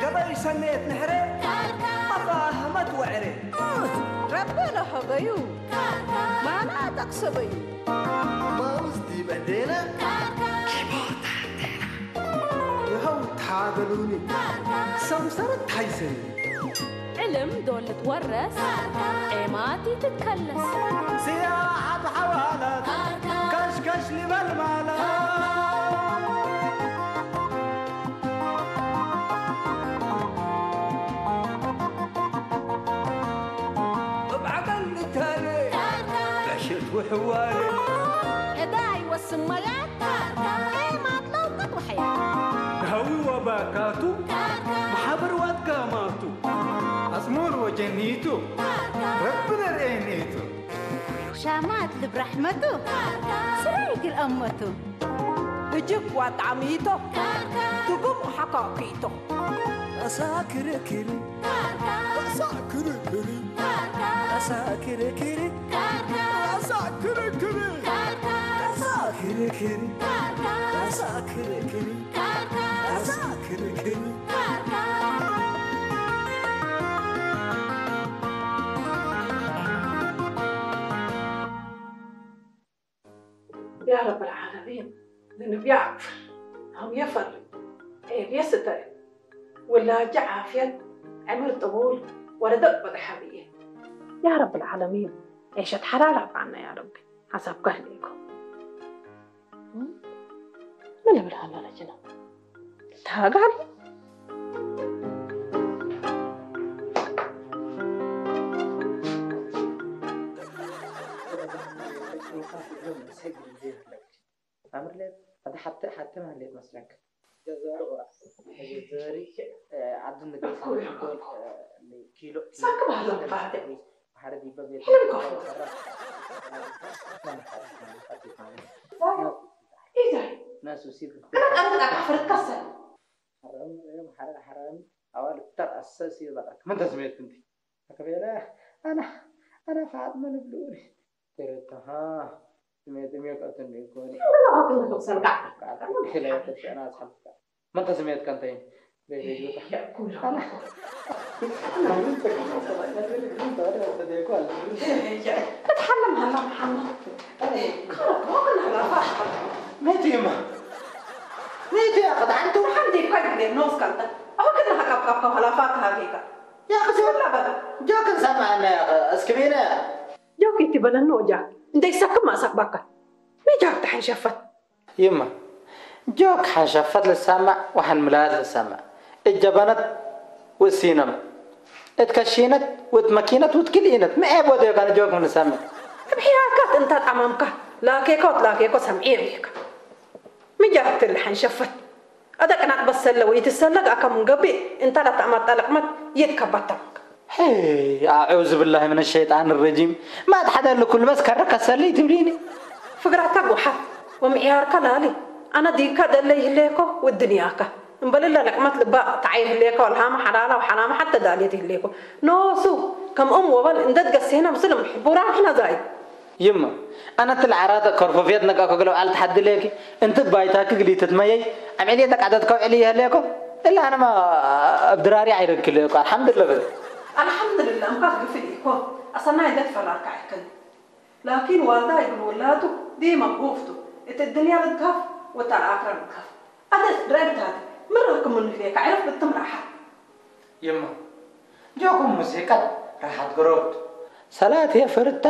ገበይ ሰነየት ንሕረ ኣፋህመት ወዕረ ረበ ለሀበዩ ማና ጠቅሰበዩ ማውዝ ዲበዴነ ይኸው ታበሉኒ ሰምሰረት ታይሰኒ ዕልም ዶ ልትወረስ ዔማት ይትከለስ ስያ ኣብ ሓዋላት ከሽከሽ ሊበል ማለት እብ ዓቀል ልታለ ጋሸት ውሕዋለ ዕዳ ይወስን መያ ዔማት ለውቀት ወሐያ ንሃዊ ወባካቱ ማሓበር ዋትጋማቱ ኣጽሙር ወጀኒቱ ረቢ ነርኤኒቱ ሻማት ልብ ራሕመቱ ስራይ ግል ኣመቱ እጅግ ዋጣዕሚቶ ትጉም ሓካኪቶ ኣሳ ክርክሪ ኣሳ ክርክሪ ኣሳ ክርክሪ ኣሳ ክርክሪ ኣሳ ክርክሪ ኣሳ ክርክሪ ኣሳ ክርክሪ يا رب العالمين ذنب يغفر هم يفرج عيب يستر ولاجة عافية عمر طويل ورزق بالحبيب يا رب العالمين عيشة حلال عطانا يا ربي حسب كهليكم ምን እብል ሃላ ረጅና ተሃጋሪ ኣምርለ ኣደ ሓብተ ሓብተ ማህሌት መስለንክ ገዛሩ ቁራ ገዛሪ ዓዱ ንገስ ኪሎ ሳክ ባህሎም ፋደ ባሕሪ ዲበ ቤት ሕልም ከፍሎ ናሱ ሲብ ኣነ ቀረጥ ኣካፍርት ከሰል ሓረም ሓረም ሓረም ኣዋል ተር ኣሰስ ይበቃ ምን ተስሜት እንዲ ኣከቤለ ኣና ኣና ፋጥ ምን ብሉሪ ተረታሃ ስሜት የሚያውቃት እንደ ይኮን ሰልቃ ከሸና አስሐብካ ምን ተስሜት ከንተይ ክትሓለም ሃላ ምሓና መትማ መትያ ክትሓንቱ ሓንቲ እኳ ይብለ ኖስ ካልታ ኣሁ ክድኻ ካብካብካ ሃላፋ ክሃገይካ ያ ክስብላ በላ ጆክን ሰማዕና እስክቤና ጆክ ይትበለኒ ወጃ እንተይሰክም ኣሳክባካ መጃክ ተሓንሸፈት ይማ ጆክ ሓንሸፈት ልሰማዕ ወሓን ምላስ ልሰማዕ እጀበነት ውእሲኖም እት ከሺነት ውእት መኪነት ውእት ክልኢነት ምዔ ቦደዮ ካነ ጆክ ምንሰምዕ እብሕያካ እንታ ጣማምካ ላኬኮ ትላኬኮ ሰምዒ ሪካ ምጃክ ትልሓን ሸፈት ኣደቅናት በሰለ ወይትሰለግ ኣከም ገቢእ እንታ ላተኣማጣ ለቅመት ይትከባተምክ ሄይ፣ أعوذ بالله من الشيطان الرجيم ما تحدى لكل بس كرك سلي تبليني ፍግራታ ጎሓፍ ወምዕያርካ ላሊ ኣነ ዲንካ ደለ ይህለየኮ ውድንያካ እምበልላ ለቅመት ልባ ተዓይ ይህለየካ ወልሃማ ሓላላ ወሓላማ ሓተ ዳልየት ይህለየኮ ኖሱ ከምኦም ወበል እንደት ገሴና ምስልም ሕቡራም ሕና ዛይ ይማ ኣነ ትል ዓራት ከርፎፍየት ነቃ ከግለው ዓል ተሓድለኪ እንት ባይታኪ ግሊ ትትመየይ ኣብ ዕልየ ተቃደት ከውዕል ይህለኮ እላ ኣነማ ኣብ ድራሪ ዓይረክለኮ ኣልሓምዱሊላህ በል ኣልሓምዱሊላህ እምካ ግፍል ኢኮ ኣሰና እንደት ፈራርካ ኣይከን ላኪን ዋልዳ ይብል ውላዱ ዲማ ጎፍቱ እቲ ድንያ ልትጋፍ ወታ ኣክራ ልትጋፍ ኣደስ ድረግታት ምራክም ንፍሌካ ዕረፍ ብትምራሓ ይማ ጆኩም ሙዚቃ ራሓት ግሮብት ሰላት የፈርታ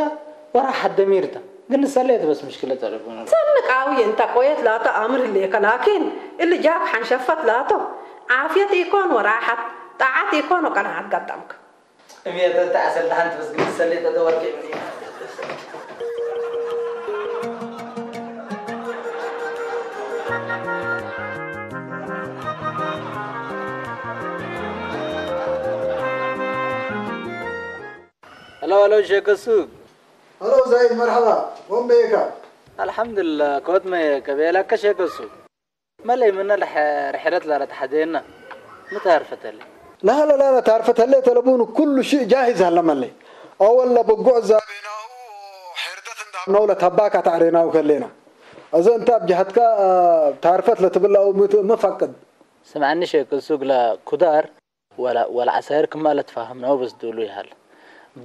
ወራሓት ደሚርታ ግን ሰሌት በስ ምሽክለ ጠለቡና ሰንቃዊ እንታ ቆየት ላታ ኣምር ህሌካ ላኪን እሊ ጃክ ሓንሸፈት ላቶ ዓፍየት ኢኮን ወራሓት ጣዓት ኢኮን ወቀናዓት ጋጣምክ እምየተ ተዓሰልተ ሓንቲ በስ ግን ሰሌት ተወርቂ Hello, hello, Sheikh Suk. Hello, Zaid, marhaba. Wambe ka? Alhamdulillah, kot me ka bela ka Sheikh Suk. Malay min al hirat la tahadena. Mutaarfatale. La la la taarfatale talabun kullu shay jahiz hala malay. Awalla bugu zabina hirdatan ናውለ ታባካ ታዕሬናው ከሌና። እዚ እንታ ብጃህትካ ታርፈት ለትብላው ምት-፣ መፋቅድ። ስምዓኒ ሸክ እሱ ግላ ኩዳር ወላ ወላ ዓሳይር ክማለ ተፋህምናው በስ ድሉ ይሃል።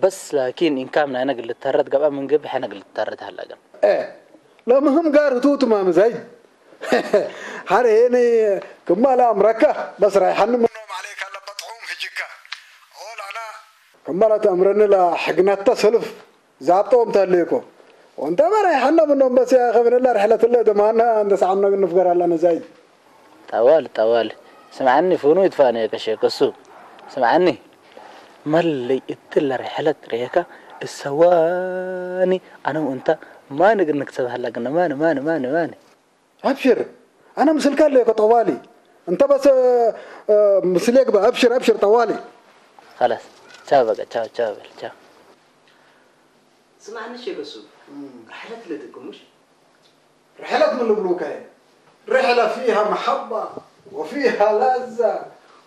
በስ ላኪን ኢንካም ናይነ ግልተረት ገብኣ ምን ግብ ሕነ ግልተረት ሃላገን። ለምህም ጋር ህቱ ትማም ዛይድ። ሐር ሄኔ ክማለ ኣምረካ በስ ራይሓኒ ምኖም ዓለይካ ለበጥዑም ህጅካ። ኦል ኣና ክማለ ተእምረኒ ለሕግናተ ሰልፍ ዛብጦም ተልእኮ። ወንተ በራይ ሐና ምኖም በስ ያ ኸብንላ ርሕለትለ ደማና እንደ ሰዓምና ግን ንፍገር ኣላ ነዛይድ። ጠዋል ጠዋል ስምዓኒ ፍኑ ይትፋነ ከሸ ከሱ ስምዓኒ መለይ እትለ ርሕለት ርሄካ እሰዋኒ ኣነ እንታ ማን ግን ንክሰብ ሃላ ግን ማን ማን ማን ማን ኣብሽር ኣነ ምስልካ ኣለዮ ጠዋሊ እንተ በስ ምስሌ ግባ ኣብሽር ኣብሽር ጠዋሊ خلاص ቻው በቃ ቻው ቻው በል ቻው ስምዓኒ ሸገሱ ርሕለት ለትኩም مش رحلة من البلوكة رحلة فيها محبة وفيها لذة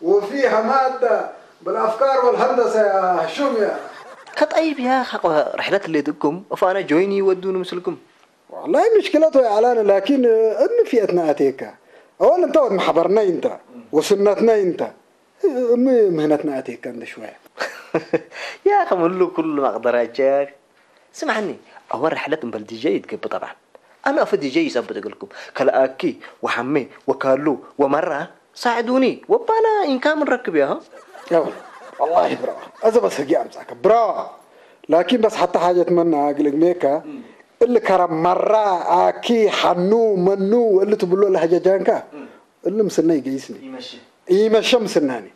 وفيها مادة بالأفكار والهندسة يا هشوم يا ከጠይብ ያ ኻቆ ርሕለት ለትኩም እፋነ ጆይኒ ወዱን ምስልኩም والله مشكلته يا علان لكن እም ፊየትና ኣቴካ أول أنت ማሕበርና እንተ ወስነትና እንተ እም ምህነትና ኣቴካ እንደ شوية يا أخي من له كل مقدرة يا أخي سمعني أول رحلة مبل دي جي تقب طبعا أنا في دي جي يثبت لكم كلاكي وحمي وكالو ومرة ساعدوني وبانا إن كان نركب يا ها ያው والله ብራዋ እዚ በስ ህጊ ኣምጻካ ብራዋ ላኪን በስ ሓታ ሓጀት መና ግልግሜካ እሊ ከራ መራ ኣኪ ሓኑ መኑ ወሊ ትብሎ ለሃጀጃንካ እሊ ምስና ይገይስኒ ይመሸ ምስናኒ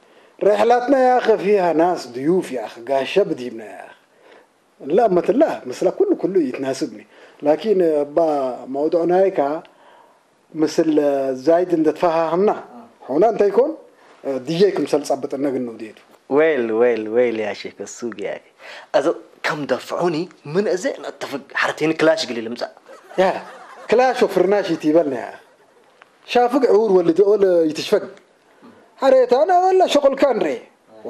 ርሕላትና ያኸ ፊሃ ናስ ድዩፍ ያኸ ጋሸ ብዲብና ያኸ لا مثل لا مثل كل كل يتناسبني لكن با موضوع نايكا مثل زايد عند تفهمنا هنا انت يكون دي جي كمسل صبت النقل نوديتو ويل ويل ويل يا شيخ السوق يا أخي أز كم دفعوني من أزين أتفق حرتين كلاش قليل مزا يا كلاش وفرناش يتيبلنا يا شافق عور ولد ولا يتشفق حريت أنا ولا شغل كان ري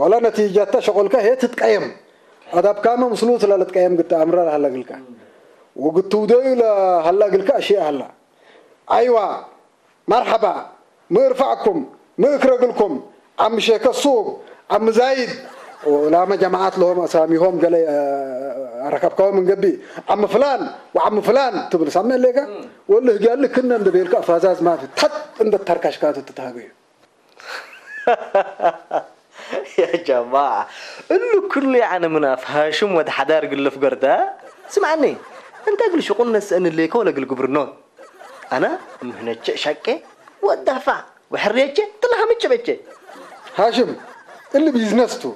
ولا نتيجة شغل كهي تتقيم أدب كام مسلوط لا تتقيم قلت أمر هلا قلك وقلت ودي لا هلا قلك أشياء هلا أيوة مرحبا ميرفعكم ميكرقلكم عم شيخ السوق عم زايد ولما جماعات لهم أساميهم قال ركبكم من قبي عم فلان وعم فلان تبل سامي لك ولا قال لك كنا ندبي لك فازاز ما في تحت عند التركش كاتو تتهاقي يا جماعة اللو كل يعني مناف هاشم ود حدار قلف قردا سمعني انت قل شغل نسأل ليك ولا قل قبرنون أنا مهنتش شاكي ودافع وحريتش تلها متش بتش هاشم اللي بيزنستو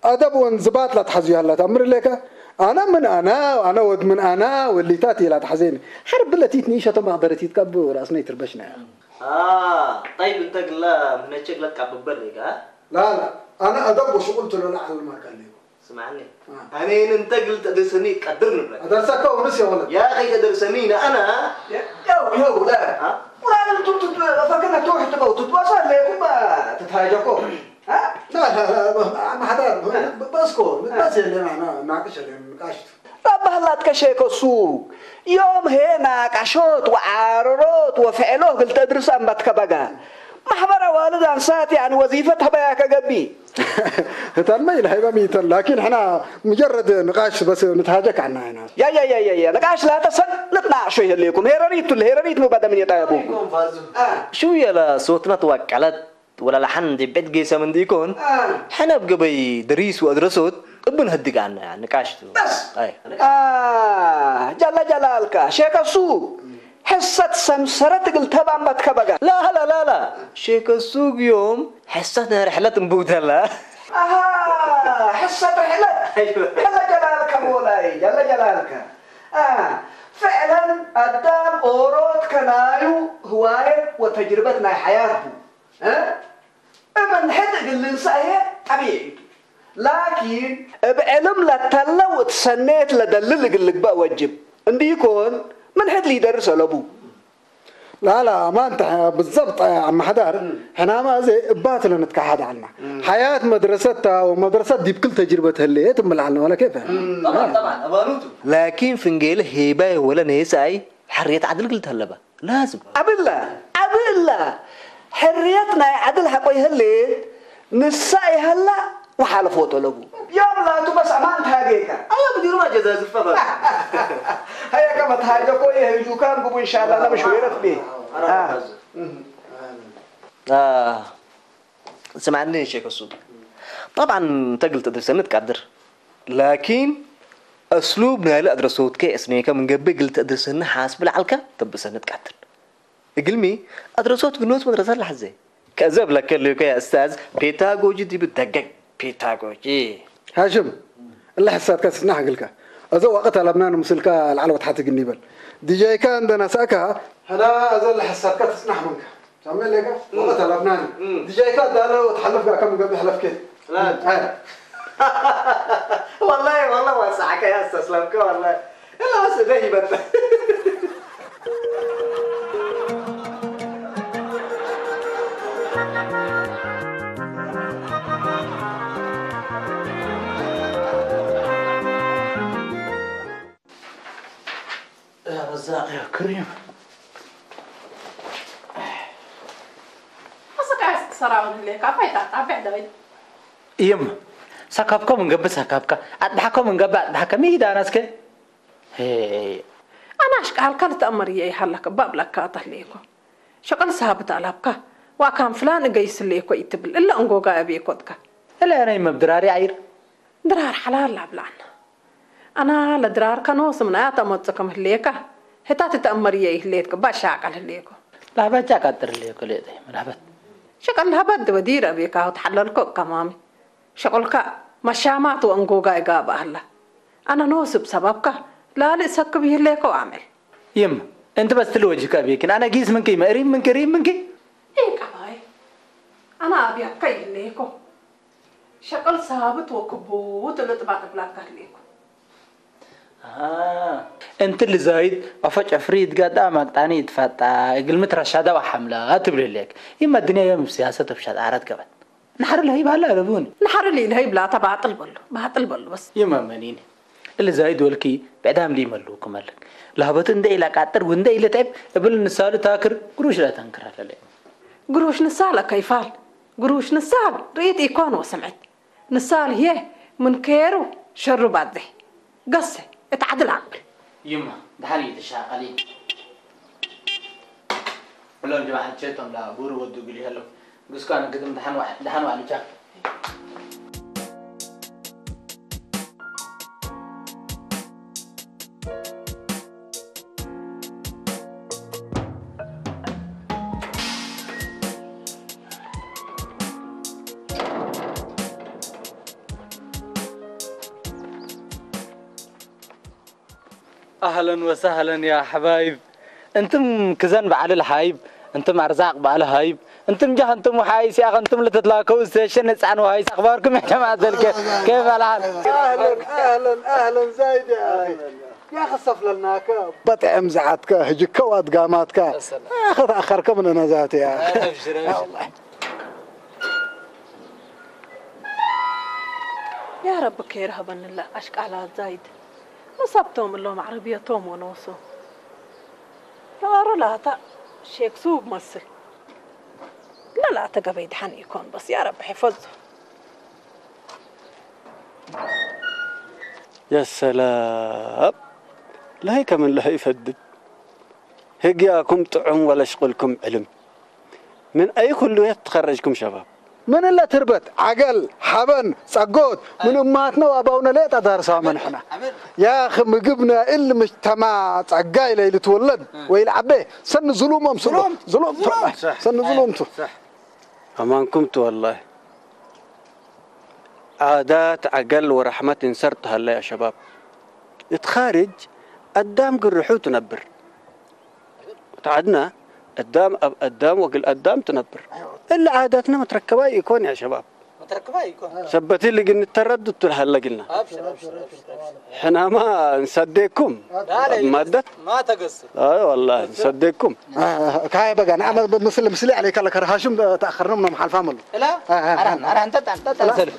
أدب وانضباط لا تحزي هلا تأمر لك أنا من أنا وأنا ود من أنا واللي تاتي لا تحزيني حرب التي تنيشة ما قدرتي تكبر رأسنا يتربشنا آه طيب انت قل لا من اتشك لا تكبر لك ها لا لا أنا أدب وشغل تلو لا على المركز ليكم سمعني أنا إن انت قلت أدرسني قدر نبلك أدرسك ونس يا ولد يا أخي تدرسني أنا يو يو لا ها ولا أنتم تت- فكنا توح تبو تتواصل ليكم ما تتهاجكم ها لا لا لا ما حدا بسكو بس اللي أنا ناقش اللي نقاشت ረባህላት ከሸከሱ ዮም ሄ ናቃሾት ወዓረሮት ወፍዕሎ ግልተ ድርስ ኣንባት ከበጋ ማሕበረ ዋልድ ኣንሳት ያን ወዚፈት ሀበያ ከገቢ هتان ما يلهي بميتن لكن احنا مجرد نقاش بس نتهاجك عنها هنا يا يا يا يا يا نقاش لا تسن نتناقشوا يهليكم هيرريت الهيرريت مبدا من يطيبوكم شو يلا صوتنا توكلت ولا لحن دي بيت قيسة من ديكون حنا بقبي دريس وأدرسوت ابن هدق عنا يعني نقاشتو بس. أي. آه جل جلالك شيخ السوق حصة سمسرة تقل تبان بتكبقة لا هلا لا لا شيخ السوق يوم حصتنا رحلة مبودلة آه حصة رحلة أيوة. جل جلالك مولاي جل جلالك آه فعلا الدام أوروت كنايو هواية وتجربة ناي حياته ها؟ እብን ሕድ እግል ልንሳእ ህዬ ጠቢዒ ቱ። ላኪን፣ እብ ዕልም ለተለው እት ሰኔት ለደልል እግል ልግበእ ወጅብ። እንዲኮን፣ ምን ሕድ ሊደርስ አለቡ። لا لا، ما انت بالضبط يا عم حدار. احنا ما زي ابات لنا نتكحد عنا. حياة مدرستها ومدرسة دي بكل تجربة اللي تمل عنا ولا كيف؟ طبعا طبعا، امانوتو. لكن فنجيل هيباي ولا نيساي حرية عدل قلت هلبا لازم. أبلا، أبلا. حريتنا يا عدل حقوي هلي. نساي هلا وحال فوتو لبو. يا بلا تو بس أمان تهاجيكا. أيا بديرو ما جزاز الفضل. هيا كما تهاجكو يهجو كان بو إن شاء الله. أنا مش ويرت بيه. آه. آه. ስምዓኒ ሸክ እሱ። ጠብዓን ተግልጥ ድርሰኒ ትቃድር። ላኪን ኣስሉብ ናይ ኣድረሶትከ እስኔከ ምንገብእ ግልጥ ድርሰኒ ሓስብ ለዓልካ ተብሰኒ ትቃድር። እግልሚ ኣድረሶት ብኖት መድረሰ ለሐዘ። ከዘብ ለከልዩከ ያ እስታዝ ፔታጎጂ ዲብ ደገግ ፔታጎጂ። هاشم، اللي حساتك تسنح قلك. أزو وقت لبنان مسلك العلوة تحت قنيبل. دي جايكا عندنا سأكا. هنا أزو اللي حساتك تسنح منك. تعمل لك وقت لبنان. دي جايكا دالة وتحلف بها كم قبل حلف كده. لا. آه. والله والله وسعك يا استسلمك والله. إلا بس ده يبت. يا رزاق يا كريم. أصدق عايز تسرع من هليك، عفايت عبي عدوي. እየም ሳካብኮ ምንገብእ ሳካብካ ኣድሓኮ ምንገብእ ኣድሓከ ሚሂድ ኣናስከ ኣናሽ ቃልካ ልተኣመር እየ ይሃላከ ባብላካ ኣታህልየኮ ሸቀል ሳብት ኣላብካ ዋካም ፍላን እገይስልየኮ ይትብል እለ እንጎጋ ኣብየኮትካ እለ ኣነይ መብድራሪ ዓይር ድራር ሓላል ኣብላዕና ኣና ለድራር ከኖ ስምናያ ተመጽ ከም ህልየካ ህታ ትተኣመር እየ ይህልየትከ ባሻ ቃል ህልየኮ ላህባቻ ቃጥር ህልየኮ ለየጠይ መላህበት ሸቀል ላህበት ድበዲር ኣብየካ ተሓለልኮ ከማሚ ሸቁልካ መሻማት ወእንጎጋ ይጋብኣላ። ኣነ ኖስብ ሰባብካ ላልእ ሰክብ ይህሌኮ ኣመል። ይም እንቲ በስትል ወጅካ ቤኪን ኣነ ጊስ ምንኪ መእሪም ምንኪ ሪም ምንኪ። ኤ ቀባይ ኣነ ኣብያካ ይህሌኮ ሸቅል ሳብት ወክቡት ንጥባቅ ብላካ ህሌኮ። እንቲ ልዛይድ ኣፈ ጨፍሪ ይትጋዳ ማቅጣኒ ይትፋጣ እግልምት ረሻዳ ወሓምላ ትብል ህሌክ። ይም ኣድንያ ዮም ብስያሰት ብሻጣራት ገበት። ንሓርል ህይብ ሃላ ለብኡኒ። ንሓርል ኢል ህይብ ላታ ባጥል በሉ ባጥል በሉ በስ። ይመመኒኒ እሊ ዛይድ ወልኪ ብዕዳም ሊመሉ ክመልክ ላህበቱ እንደ ኢላ ቃጥር ወንደ ኢለ ተዕብ እብል ንሳሉ ታክር ግሩሽ ላ ተንክር ኣለለ። ግሩሽ ንሳለ ከይፋል ግሩሽ ንሳል ርኢት ኢኮን ወስምዕት ንሳል ህየ ምን ከየሩ ሸሩ ባዘ ገሰ እት ዓድል ኣብል። ይማ ደሓን እዩ ተሻቀሊ። ብሎም ጅማዓት ቸቶም ላ ቡር ወዱ ግሊ ሀሎ ግስኳን ግጥም ደሓን ዋዕ ደሓን ዋዕ ልቻ። أهلا وسهلا يا حبايب. أنتم كزن بعل الحايب، أنتم أرزاق بعل هايب، أنتم جه أنتم وحايس يا أخي، أنتم لتتلاقوا السيشن نسعن وهايس أخباركم يا جماعة الخير؟ كيف الحال؟ أهلا أهلا أهلا زايد يا أخي. يا أخي صف لناك بطعم زعتك هجك وأدقاماتك يا أخي تأخرك من أنا ذاتي يا أخي. يا رب كير هبن الله أشكال زايد. مصبتهم اللهم عربيتهم ونوسو. يا رلاتا شيك سوق مصر. لا لا تقبي دحن يكون بس يا رب حفظه. يا سلام. لهي كمن لهي فدد. هقياكم طعم ولا شغلكم علم. من أي كلية تخرجكم شباب؟ من إلا تربت عقل حبن سقوت من أمهاتنا وأباؤنا ليه تدار سامن حنا. يا أخي مجبنا إلا مجتمع تقاي ليلة تولد ويل عبي سن ظلومهم سلو ظلوم سن ظلوم تو. أمانكم تو والله. عادات عقل ورحمة انسرت هلا يا شباب. اتخارج قدام قرحو تنبر. تعدنا قدام أب قدام وقل قدام تنبر. إلا عاداتنا متركبة يكون يا شباب. ሰበቲ ልግን ተረድቱ ለሃለግልና ሕናማ እንሰዴኩም ማደት ማተገስ ወላ እንሰዴኩም ካይ በጋ ንዓመ ምስል ምስል عليك لك رهاشم تأخرنا من محل فامل لا أنا أنا أنت أنت تنزل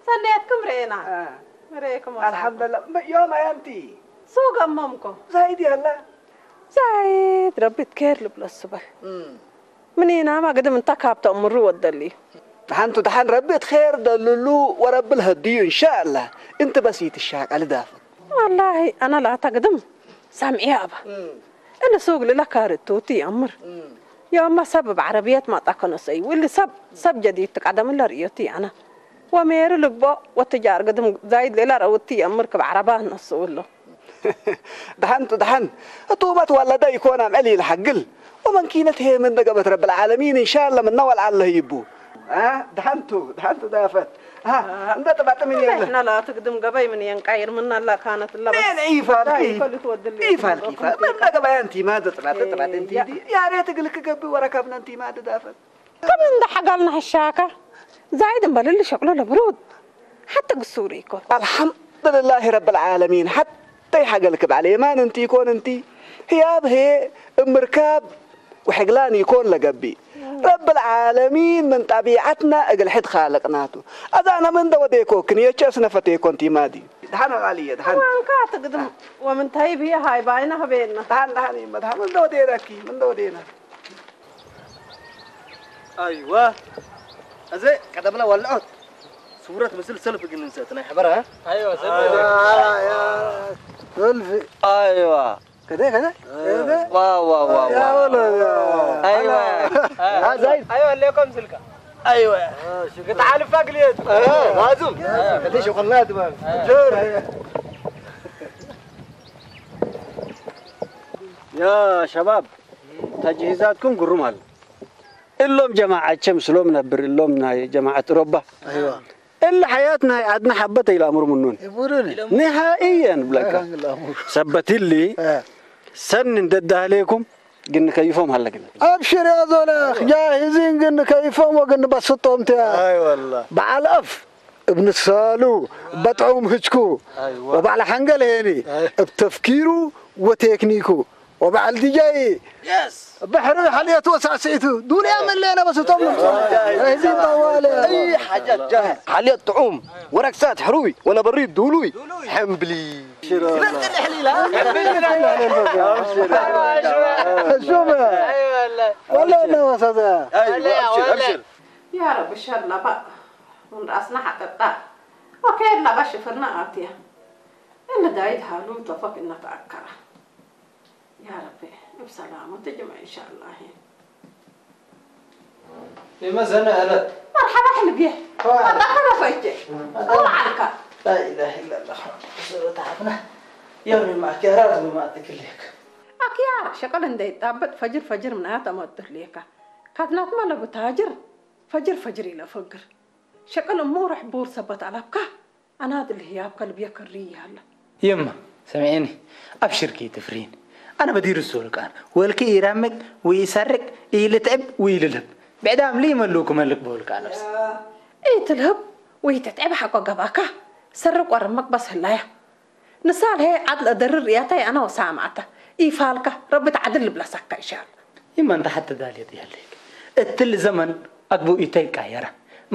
ሰንያትኩም ርኤና ርኤኩም ኣልሓምዱላ ዮም ኣያንቲ ሱቅ ኣሞምኮ ዛይድ ያላ ዛይድ ረቢ ትከር ልብሎ ስበል ምኒና ማግድም እንታ ካብ ተእምሩ ወደልዩ ሓንቱ ደሓን ረቢ ትኸር ደልሉ ወረቢ ልሀድዩ እንሻአላህ እንቲ በስ ይትሻቀል ዳፍን ወላሂ ኣና ላታ ግድም ሳምዕያ ኣባ እሊ ሱግ ልላ ካርቱ ትያምር ያማ ሰብ ብዓረብየት ማጣ ከነሰይ ውሊ ሰብ ሰብ ጀዲድ ትቃደም ለርእዮ ትያና ወሜሪ ልቦ ወትጃር ግድም ዛይድ ሌላ ረውቲ የምር ክብ ዓረባ ነስውሎ ደሓን ደሓን እቱባት ዋላዳ ይኮና ምዕል ይልሓግል ወመንኪነት ሄ ምን ደገበት ረብ العالمين إن شاء الله ምና ወልዓለ ይቡ ደሓንቱ ደሓንቱ ዳፈት እንደ ጥባጥ ምን የለ ላ ትግድም ገበይ ምን የንቃይር ምና ላ ካነት ላ ምን ኢፋልኪ ኢፋልኪ ምን ደገበያ እንቲማ ጥባጥ ጥባጥ እንቲዲ ያሬት ግልክ ገቢ ወረከብነ እንቲማ ዳፈት ከም እንዳ ሓጋልና ሕሻካ ዛይድ እምበልል ሸቅሎ ለብሩድ ሓተ ግሱር ይኮን الحمد لله رب العالمين ሓተይ ሓገልክ ባዕለ የማን እንቲ ይኮን እንቲ ህያብ ሄ እምርካብ وحقلان يكون لقبي رب العالمين من طبيعتنا اقل حد خالقناته اذا انا من دوديكو كنيتش اسنفت يكون تيمادي دحنا غاليه دحنا وانكا تقدم ومن تهيب هي هاي باينه بيننا دحنا دحنا يما دحنا من دوديناكي من دودينا ኣይዋ እዚ ቀደምና ዋልዖት ስውረት ምስል ሰልፍ ግን እንሰት ናይ ሕበራ ኣይዋ ሰልፍ ሰልፍ ኣይዋ ከደ ከደ ዋ ዋ ዋ ዋ ኣይዋ ዛይድ ኣይዋ ለኮም ስልካ ኣይዋ ግጣ ኣልፋ ግልየት ላዙም ከደ ሸቆልና ድማን ጆር يا شباب تجهيزاتكم قرمال እሎም ጀማዓ ቸም ስሎም ነብር እሎም ናይ ጀማዓ ጥሮባ እሊ ሓያት ናይ ዓድና ሓበት ኣይላምሩ ምኑን ንሃእየን ብለካ ሰበትሊ ሰኒ እንደዳህሌኩም ግን ከይፎም ሃለግና ኣብሽር ያ ዞለ ጃሂዚን ግን ከይፎም ወግን በስጦም ትያ በዓል ኣፍ እብን ሳሉ በጥዑም ህጅኩ ወባዕላ ሓንገል ሄኒ እብ ተፍኪሩ ወቴክኒኩ وبعل دي جاي بحر حليت وسعسيت دنيا من لنا بس تم هذه طوالي اي حاجات جاهز حليت طعوم ورقصات حروي وانا بريد دولوي حنبلي شوف والله انه وسط ايوه ابشر ابشر يا رب ان شاء الله بقى من راسنا حتى الطاق وكيف لا بشفرنا اتيه اللي دايد هالو توفق انه تاكره يا ربي بسلامة تجمع إن شاء الله لما زنا ألت مرحبا حلقية مرحبا فجة أو عركة لا إله إلا الله سورة عفنا يا ربي معك يا راجل ما أتكليك أكيار شغل اندي طابت فجر فجر من آتا ما تدرليك كاتنات ما لبتاجر فجر فجر إلى فجر شغل أمور حبور سبت على بكا ኣናድል ህያብ ከልብየ ክሪ ይሃለ يما سمعيني أبشر كي تفرين أنا بدير السولكان والكي يرمق ويسرق يلتعب ويللب بعدام لي ملوك ملك بولك أنا بس إيه تلهب ويتتعب حقو قباكا سرق ورمك بس هلايا ንሳ ኣልሀ ዓድል ኣደርር እያታ ኣነ ወሳምዓታ ኢፋልካ ረቢ ተዓድል ልብላ ሳካ ይሻል ይመን ተሓተ ዳልየት ይህልክ እትል ዘመን ኣግቡ ኢተይ ቃየራ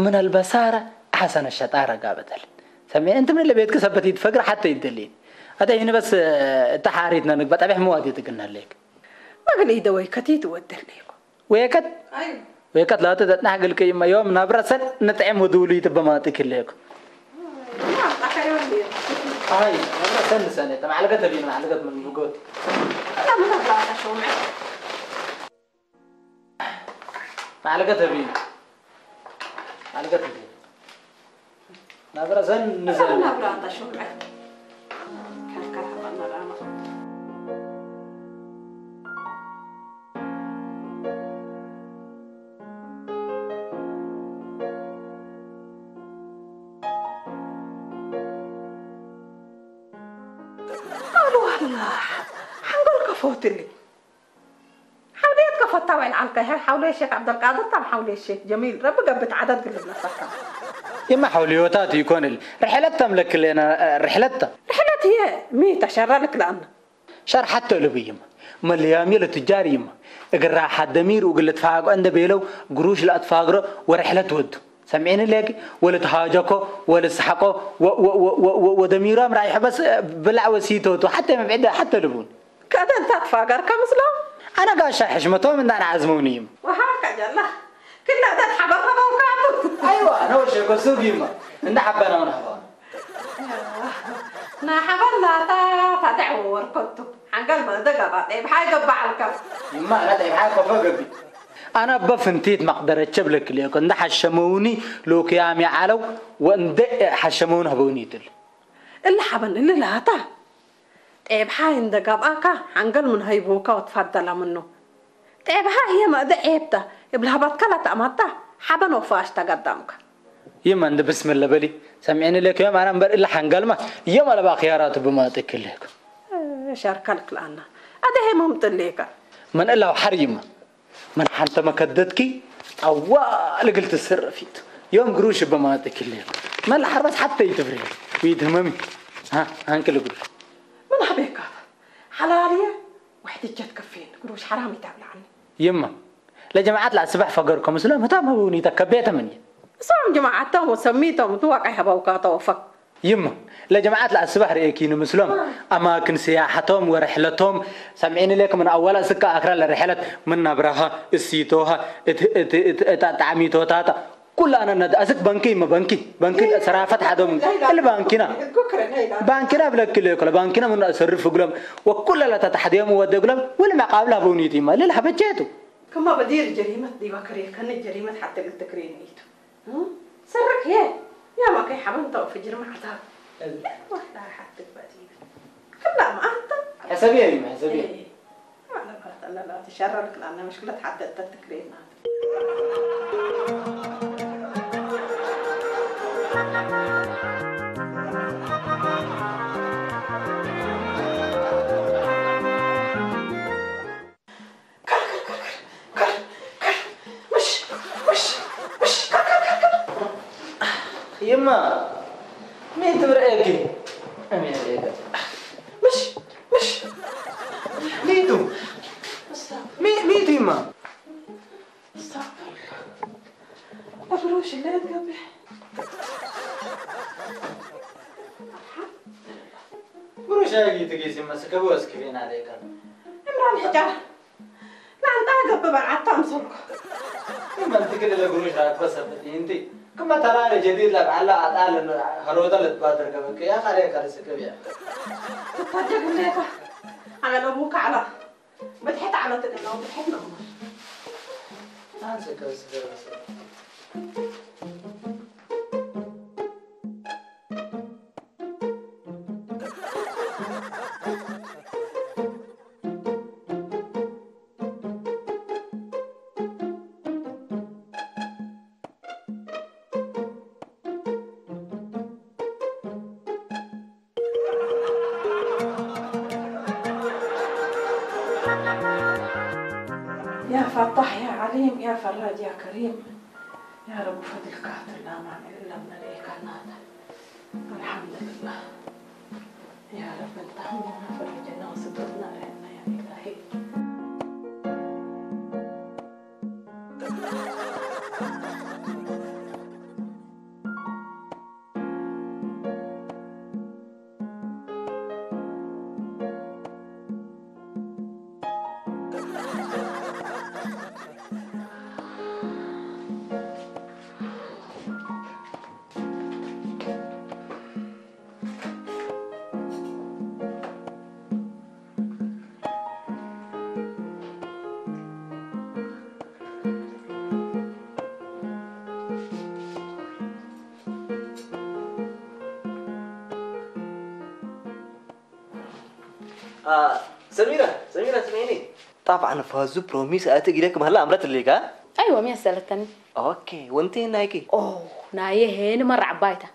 ምን ኣልበሳረ ሓሰነ ሸጣረ ጋበተል ሰሚዐ እንት ምን ለቤትክ ሰበት ይትፈግር ሓተ ይደልይን ኣተ ይንበስ እተ ሓሪትና ንግባ ጠቢሕ መዋት ይትግናለይክ መግል ኢደወይ ከቲት ወደለይኩ ويكت ويكت لا تدتنا حق الكيمة يوم نبرة سن نطعم ودولي تبما تكليك هاي نبرة سن سنة تم علقة تبين علقة من بقول معلقة تبين معلقة تبين نبرة سن نزل نبرة تشوف ሓንጎልካ ፈውትልኝ። ሓውልየት ከፈታ ወይ ዓልካ ይሄ ሓውልየ ሼክ ዓብደልቃድር ታም ሓውልየ ሼክ ጀሚል ረቢ ገብት ዓደድ ግልብ ነሳካ። يما حوليوتات يكون ال- رحلة تملك لنا رحلة. رحلة هي مي تشرى لك لأن شرحت له بيما. مليامي لتجار يما. اقرا حد دمير وقلت فاق عند بيلو قروش لا اتفاقرو ورحلة ود. سمعيني لك ولا تهاجكو ولا سحقو و- و- و- و- و- ودميرهم رايح بس بلع وسيتو حتى ما بعد حتى لبون. ከደ እንታይ ትፋገር ከምስሎም? ኣነ ጋሻ ሕሽመቶም እንዳንዓዝመውኒ እዩ። ወሃብ ከጀላ ክላታት ሓበርኸበው ካቱ። ኣይዋ፣ ነወሸ ኮሱብ ይማ። እንዳ ሓበናውን ሃባውን። ናሓበላታ ታተዕ ወርከቱ ሓንገል መእደ ገባጤ ብሓይ ገባዓልካ። ይማ፣ ናተይ ብሓይ ኮፈ ገቢ። ኣነ በፍንቲት መቕደረቸ ብለክልየኮ እንዳ ሓሸመውኒ ሎክያም ይዓለው ወእንደ ሓሸመውን ህበውኒ ይትል። እሊ ሓበን እሊ ላታ ጤብሓ እንደ ጋብኣካ ሓንገል ምን ሀይቡካ ወትፋደላ ምኑ። ጤብሓ ህየ መእደ ዔብታ እብልሃባትካ ላተኣማታ ሓበን ወፋሽ ተጋዳምካ። ይመ እንደ ብስምለ በሊ ሰሚዕኒ ለክ ዮም ኣና እምበር እላ ሓንጋልማ የም ኣለባ ክያራቱ ብማጠክልክ። ሸርካ ልክልኣና ኣደ ሄሞም ጥሌካ። መን እላው ሓር ይመ መን ሓንተ መከደትኪ ኣዋ ልግል ትስረፊት ዮም ግሩሽ ብማጠክልክ። መን ሓርባስ ሓተ ይትፍሪ። ዊት ህመሚ። ها هانك القروش. ምን ሓበካ ሓላልየ። ውሕዲ ጀት ከፌን ግሩሽ ሓራም ይታብላዓኒ። ይማ ለጀማዓት ለኣስባሕ ፈገርኮ ምስሎም ህታም ህቡኒ ተከቤተ ምን እሶም ጀማዓቶም ወሰሚቶም ትዋቃይ ሀባውካ ተወፈክ። ይማ ለጀማዓት ለኣስባሕ ርእኪኒ ምስሎም ኣማክን ስያሓቶም ወርሕለቶም ሰምዒኒ ለክ ምን ኣዋላ እስካ ኣክራ ለርሕለት ምን ናብራኻ እሲቶኻ እጣጣዕሚቶታታ ኩላና ነድ ኣስክ ባንኪ ይመ ባንኪ ባንኪ ሰራፈት ሓዶም እል ባንኪና ባንኪና ብለክል ይኮለ ባንኪና ምን ሰርፍ ግሎም ወኩላላ ተታሕዲዮም ወደ ግሎም ወለ መቃብላ በውኒት ይማ ልል ሀበቸቱ። كما بدير جريمة دي بكري كان جريمة حتى قلت كريم ايتو. سرك هي يا ما كي حبنت في جرم عتاب. والله حتى بدير كلا ما انت. حسابي يا يما حسابي. إيه. ما انا بهت انا لا تشرر لك لان مشكلة حتى تتكريم. يما مين تمرقيكي؟ مين تمرقيكي؟ مش مش ميتو مي- ميتو يما. استغفر الله. أبروش اللي تقبح. قروش هاي تقيسي مسكبوس كفين عليك. عمران حجار. لا، أنت قبل بعد تام سلكو. إما أنت كل القروش راك بس أنت. كما ترى جديد لك على أطال هرودا لتبادر قبل. يا خالي كارسك يا. تتجه ليك. على أبوك على. ብድሕት ዓመት እንለው ብድሕት ንቕመር። يا فتاح يا عليم يا فراج يا كريم. يا رب فضلك هات لنا ما إلا من عليك النار. الحمد لله. يا رب انت همنا فرجنا وسترنا لنا يا إلهي. سميرة، سميرة، اسمعيني. طبعا فازو بروميس اتي اليك مهلا امرت ليك ها؟ ايوه مين سالتني؟ اوكي وانتي نايكي؟ اوه نايه هين مره عبايته.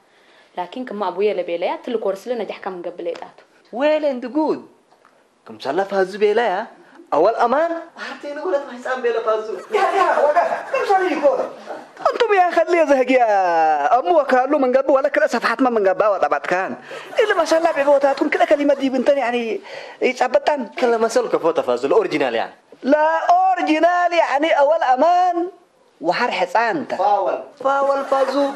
لكن كما ابويا لبيليا تلك ورسلنا جحكم قبل يطاتو. ويل اند جود. ክምሳላ ፋዙ ቤላ ያ ኣወል ኣማን ኣርቴነ ወለት ማሕፃን ቤለ ፋዙ። ያ ያ ወጋ ከምሳሉ ይኮ። أنتم يا خلي زهقيا أمو وكالو من قبل ولا كلا صفحات ما من قبل وطبعت كان. إلا ما شاء الله بعبوتاتكم كلا كلمة دي بنتن يعني يتثبتن. كلا مثل كفو تفاز الأوريجينال يعني. لا أوريجينال يعني أول أمان. وحر حصان تا. فاول. فاول فازو.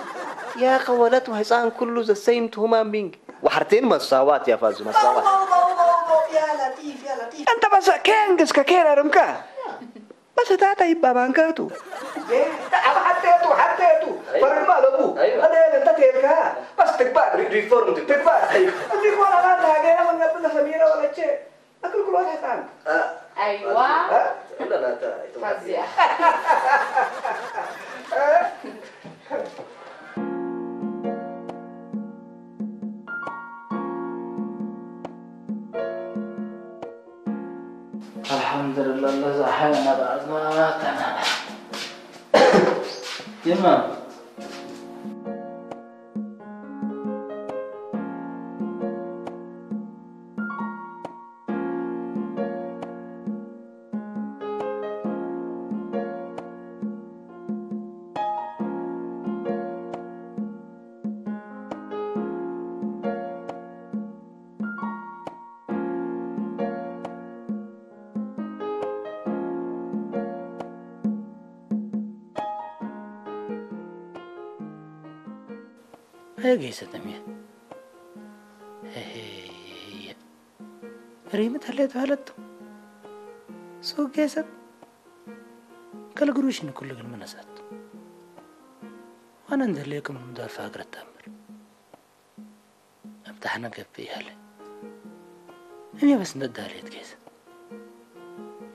يا خولت وحصان كله the same to human being. وحرتين مساوات يا فازو مساوات. يا لطيف يا لطيف. أنت بس كينجز ككير أرمكا. بس تاتا يبا بانكاتو. أبا حتيتو حتيتو. فرق ما لبو. هذا أنت تيركا. بس تكبر. ريفورم تكبر. أنت كوالا لا تاجي أنا من قبل سميرة ولا شيء. أكل كل واحد عنك. أيوة. ها؟ لا، لا، تا-، تا-، فزيع. الحمد لله الذي أحيانا بعد ما أماتنا. يما. هيا قيسة تمية. هي، هي، هي. ريمة هليت هلت. سوق قيسة. كل قروش كل قل منسات. وأنا ندير لكم المدافع قرأت أمر. أبتحنا قبي هلي. هي بس ندالي تقيسة.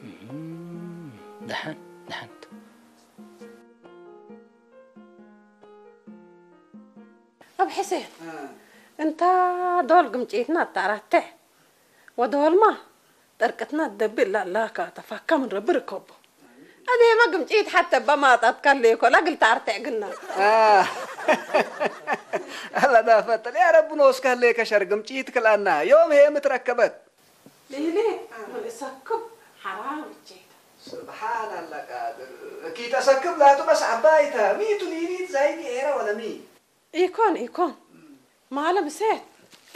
مهم. دحن، دحنت. ኣብ ሕሴን፣ እንታ ዶል ግምጪትና ኣጣራትዕ፣ ወደወልማ ጠርቅትና ደብል ላላካ ተፋካ ምን ረቢ ርከቦ። ኣዴማ ግምጪት ሓተ በማጣት ካለ ኮላ ግልታ ኣርትዕ ግና። ኣላ ዳፈጠል ያ ረቢ ኖስ ካለ ከሸር ግምጪት ክላና ዮም ሄ ምትረከበት። ሊሊ፣ ምን እሰክብ ሓራም እቼታ። سبحان الله قادر. كي تسكب لا تبس عبايتها. ميت ليليت زايد إيرا ولا مي؟ ኢኮን ኢኮን ማለ ምሴት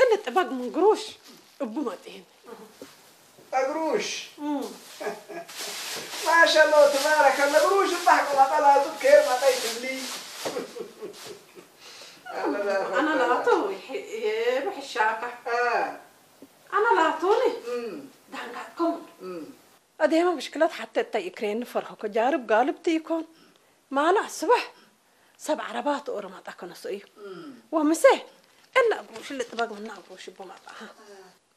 እሊ ጥበግ ምን ግሩሽ እቡ መጢን። قروش. ما شاء الله تبارك الله قروش الضحك ما طلعت بخير ما طيب لي. أنا لا تو يروح الشاكة. أنا لا توني. دانكاتكم. ኣዴማ ብሽክለት ሓተ እታይ እክሬን ፈርሆ ከጃርብ ጋልብ ትይኮን ማላ ስባሕ ሰብ ዓረባት ኦሮማጣ ከነሶ እዩ። ወምሴ እላ እግሩ ሽልጥ በግ ምና እግሩ ሽቦ ማጣ።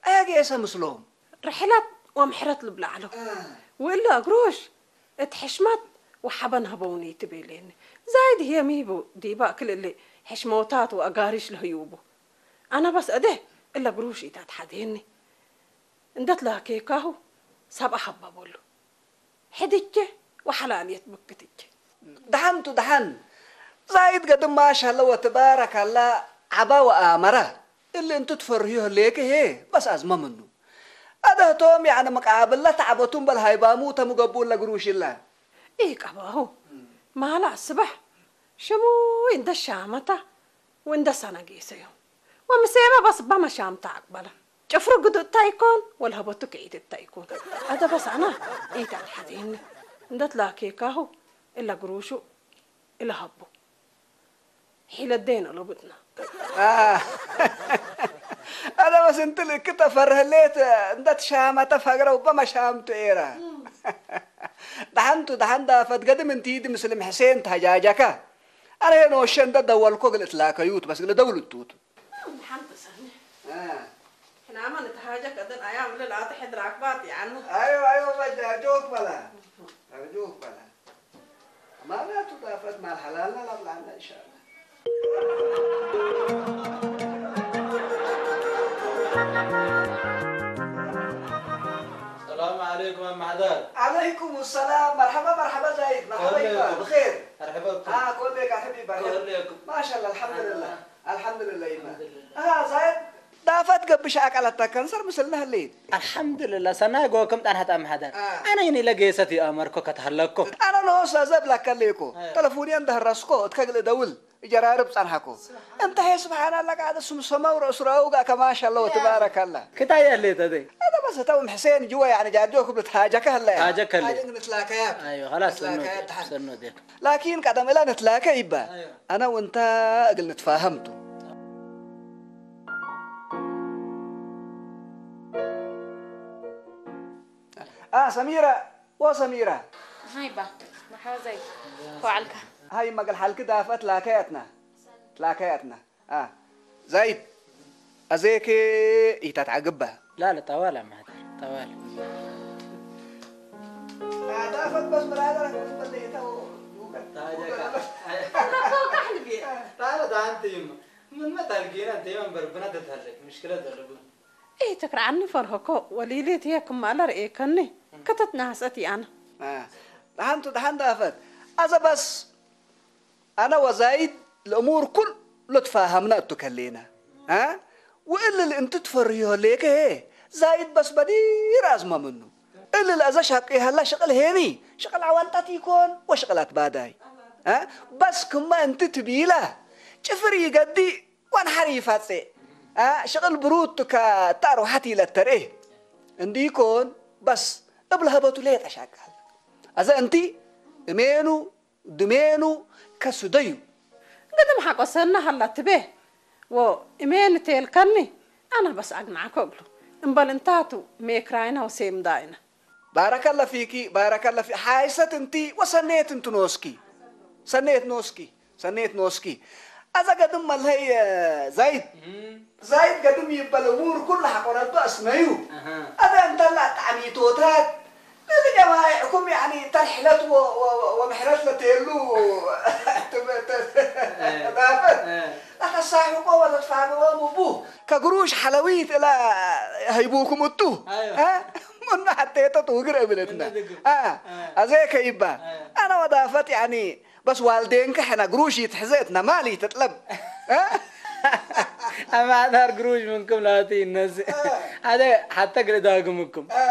ኣያጌሰ ምስሎም ርሕለት ወምሕረት ልብላ ዓሎ። ወእላ እግሮሽ እቲ ሕሽመት ወሓበን ህበውኒ ትቤሌኒ። ዛይድ ህየሚ ዲባ ክልል ሕሽመውታት ወኣጋሪሽ ለህዩቡ። ኣነ በስ ኣደ እላ እግሮሽ ኢታት ሓዴኒ። እንደት ላኬካሁ ሰብኣ ሀባ በሉ። ሕድቼ ወሓላልየት ብክትቼ። ደሓንቱ ደሓን። ዛይድ ገድም ማሻለ ወትባረካላ ዓባ ወኣመራ። እሊ እንቱ ትፈርህዮ ህሌክ ሄ በስ ኣዝመ ምኑ። ኣደህቶም ያዕነ መቃብላ ተዓበቱም በል ሃይባሙ ተምገቡ ለግሩሽላ። ኢቀባሁ ማላ ስባሕ ሽሙይ እንደ ሻመታ ወእንደ ሰነጌሰዮ ወምሴማ በስባ መሻምታ ኣቅበለ። ጭፍሩ ግዱ እታ ይኮን ወልሀበቱ ክዒት እታ ይኮን። ኣደ በስ ኣና ኢት ኣትሓዜኒ። እንደት ላኬካሁ እለ ግሩሹ እለ ሀቡ። ሒለዴን ኦሎብትና። ኣደ በስ እንት ልክ ተፈርህሌት እንደት ሻመተ ፈግረ ውበ መሻምቱ ኤራ። ደሓንቱ ደሓን ዳፈት ገድም እንቲድ ምስልም ሕሴን ተሃጃጃካ። ኣነ ኖሸ እንደ ደወልኮ ግል እትላከዩት በስ ግለ ደውል እቱት። ደሓን ተሰኒ። ሕናማ ንተሃጀክ እደን ኣያም ልል ኣተ ሕድራክባት ያዕኑ። ኣዮ ኣዮ በጃ ጆክ በላ። ኣዮ ጆክ በላ። ማናቱ ዳፈት ማል ሓላልና ላብላና ኢንሻአላ። السلام عليكم عم حداد. عليكم السلام. مرحبا، مرحبا زايد. مرحبا يبا. بخير. مرحبا بكم. ها، كل ليك يا حبيبي. كل ليكم. ما شاء الله، الحمد لله. الحمد لله يبا. الحمد لله. ها، زايد. ፈት ገብሽ ኣቃላት ካንሰር ምስልና ህልይት። ኣልሓምዱልላ፣ ሰናይ ጎ ከም ጣንሓት ኣምሓዳር። ኣነ ይን ኢለ ገየሰት ይኣመርኮ ከተሃለኮ። ኣነ ንወሳ ዘብላካ ኣለይኮ። ተለፉንያ እንዳህረስኮ እትከግል ደውል እጀራርብ ጻንሓኮ። እንተ ሄ ስብሓን ኣላ ቃዕደ ስም ሰማው ረእሱ ራውጋ ከማሽ ኣለዎ ትባረክ ኣላ። ክታይ ኣለይ ተደይ? ኣነ በሰታው ሕሴን ጅዋ ያኒ ጃጆ ክብልት ሃጃካ ህላ። ሃጃካ ህላ። ንትላከያ። ኣዮ፣ خلاص ሰኖ ንትላከያ ደክ፣ ተሓን። ሰኖ ደክ። ላኪን ቀደም እላ ንትላከ ይባ። ኣነ ወንታ እግል ንትፋሃምቱ። ኣ ሰሚራ፣ ወሰሚራ። ሃይባ፣ መሓዘይ፣ ኮዓልካ። ሃይ መገል ሓልክ ዳፈት ላከያትና። ላከያትና። ኣ ዛይድ፣ ኣዘይከ ኢታት ዓግባ። لا لا، طوال يا مهدر، طوال. ዳፈት በስ መራዳ ረክብ በለይታው። ታዲያ ካ-፣ ታዲያ ታንት ይም-፣ ምን መታል ጌና እንተ የመን በርብና ተታለች፣ مشكلة ዘለቡ። إيه تكرعني فرهكو، وليلي تيكم على رئيكني. كتت ناس أتي أنا. ኣ፣ ደሓንቱ፣ ደሓን ዳፈት። ኣዘ በስ ኣነ ወዛይድ ለእሙር ኩሉ ተፋሃምና እቱ ከሌና። ኣ? ወእልል እንት ትፈርህዮ ሌከ ዛይድ በስ በዲር ኣዝመምኑ። እልል ኣዘ ሻቂ ሃላ ሽቅል ሄኒ፣ ሽቅል ዓዋንጣት ይኮን ወሽቅላት ባዳይ። ኣ? በስ ክማ እንት ትቢላ ጭፍር ይገዲ ወንሓር ይፋጼ። ኣ? ሽቅል ብሩት ካ ታርዋሓት ይለተርኤ። እንዲ ይኮን በስ እብል ሀበቱ ሌጠ ሻቃል። ኣዘ እንቲ እሜኑ ድሜኑ ከስደዩ። ግድም ሓቆሰና ሃላ ትቤ። ወ እሜን ቴልከኒ ኣና በስ ኣግናዕኮ እግሉ። እምበል እንታቱ ሜክራይና ወሴም ዳይና። ባረከለ ፊኪ፣ ባረከለ ፊ-፣ ሓይሰት እንቲ ወሰኔት እንት ኖስኪ። ሰኔት ኖስኪ፣ ሰኔት ኖስኪ። ኣዘ ገድም መልሀይ፣ እ፣ ዛይድ። ዛይድ ገድም ይበል እሙር ኩሉ ሓቆረቱ ኣስመዩ። ኣሃ። ኣዘ እንተላ ጣዕሚቶታት ንጀማይዕኩም ያኒ ተርሕለት ወ-፣ ወ-፣ ወ-፣ ወምሕረት ለተየሉ ትብ-፣ ተ-፣ እ። ዳፈት። እ። ለተሳሕቆ ወተትፋንዎም እቡ ከግሩሽ ሓለዊት እላ ሀይቡኩም እቱ። ኣዮ። እ? ምኑ ሓተየቶ ትውግር እብለትና። እነ ድግም። እ። እ። ኣዘየ ከይባ። እ። ኣነ ወዳፈት ያኒ በስ ዋልዴንከ ሕነ ግሩሽ ይትሕዘ እትና ማል ይትጥለብ። እ? ኣማዕዳር ግሩሽ ምንኩም ላቲ ይነስ። እ። ኣደ ሓተ ግልዳግምኩም። እ።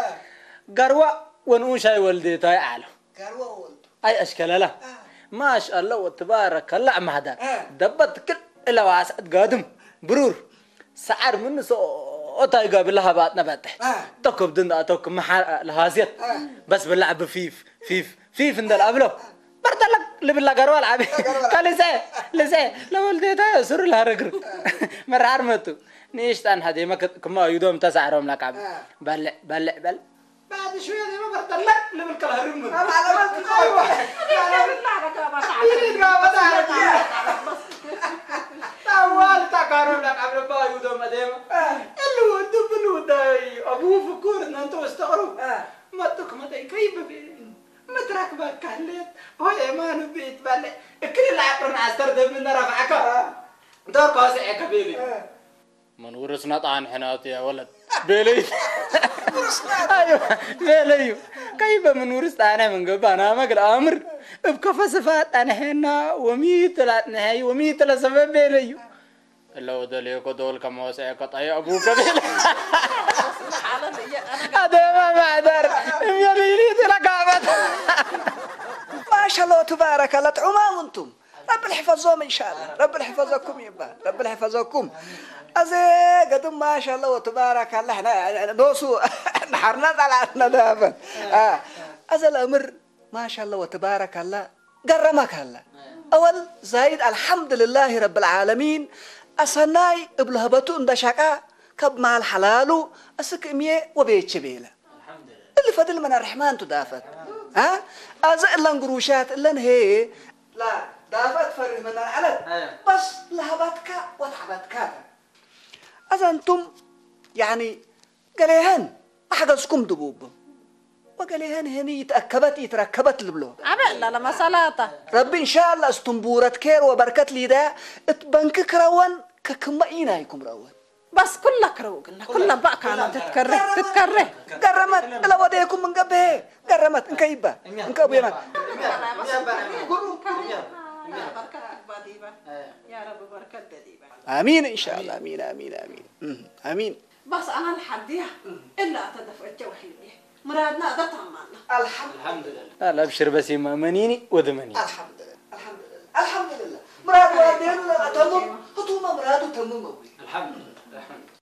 ገርዋ ወንኡሻይ ወልዴታይ ኣለ። ጋርዋ ወልዱ። ኣይ ኣሽከለላ። አ። ማሻአላ ወተባረከላ ማህዳር። አ። ደበት ክል እለዋ ሰዓት ጋድም ብሩር ሰዓር ምን ሰኦታይ ጋብላ ሃባት ነበጥሕ። አ። ተኮብ ድን ኣቶክ መሓር ለሃዝየት። አ። በስ ብላዕ ብፊፍ ፊፍ ፊፍ እንደል ኣብሎ። በርተለክ ልብላ ጋርዋ ልዓቢ። ጋርዋ ልዓቢ። ከልሰ ልሰ ለወልዴታ ሱር ለሃረግር። መርዓር መቱ። ንእሽጣን ሃዴመ ክማ ዩዶም ተሳዕሮም ለቃብ። አ። በልዕ በልዕ በል። بعد شوية دي ما برضى لك لمن كان هرمون. أنا على بالك أيوة. أنا على بالك. أنا على بالك. طوال تكارو لك قبل ما يودو مديما. آه. اللي ودو بلو داي أبوه فكور إن أنتوا استغرب. آه. ما تك ما تي كيف بي. ما تراك بالك هلت. هو إيمان بيت بالك. كل العقل ناستر ده من رفعك. آه. دور قاسي عكبيلي. آه. من ورثنا طعن حنات يا ولد. ቤለይ። ኣዮ፣ ቤለዩ። ከይበ ምን ውርስ ጣነ ምን ገባ ናመ ግል ኣምር። እብ ከፈ ስፋት ጣንሐና ወሚት ላጥንሐይ ወሚት ለሰበብ ቤለዩ። እለ ወደልየኮ ዶል ከመወሰ ከጣይ ኣቡከ ቤለ። ኣደማ ማዕዳር። እም የልይሊት ለጋበት። ማሻአላህ ተባረከላህ ጥዑማም እንቱም። ረብል ሕፈዞም እንሻላ ረብል ሕፈዘኩም ይባል ረብል ሕፈዘኩም። ኣዘ ገድም ማሻላ ወትባረካላ ሕና ኖሱ ንሓርና ጣልዓትና ደሃበን። ኣዘ ለእምር ማሻላ ወትባረካላ ገረመካላ። أول زايد الحمد لله رب العالمين. ኣሰናይ እብ ለህበቱ እንደ ሸቃ ከብ ማል ሓላሉ እስክ እምዬ ወቤቼ ቤለ። እሊ ፈድል መን ኣርሕማን ቱ ዳፈት። አ? ኣዘ እለን ግሩሻት እለን ሄ ላ ዳፈት ፈርህ መን ኣልዓለት። ኣየ። በስ ለሀበትካ ወተዕበትካ። ኣዘ እንቱም ያኒ ገሌሀን ኣሕገዝኩም ድቡብም ወገሌሀን ሄኒ ይትአከበት ይትረከበት ልብሎ። ኣበ እላ ለመሰላታ። ረቢ እንሻላ እስትንቡረት ኬር ወበርከት ሊዳ እት በንክ ክረወን ከክመ ኢናይኩም ረወን። በስ ኩላ ክረው ግና፣ ኩላ ባእካና ትትከሬ፣ ትትከሬ። ገረመት፣ እለ ወዴኩም እንገብሄ፣ ገረመት፣ እንከይባ፣ እንከ ቡየማን። በርከት አግባ ዲባ፣ ያ ረቢ በርከት ደዲባ። ኣሚን እንሻላ ኣሚን ኣሚን ኣሚን እም፣ ኣሚን بس أنا لحديها إلا أتدفع الجوحي. مرادنا أدتها معنا. الحمد لله. لا لا ابشر بس ما منيني وذمني. الحمد لله. الحمد لله. الحمد لله. مراد والدين لا تمم. هتوما مراد تمم أبوي. الحمد لله. الحمد لله.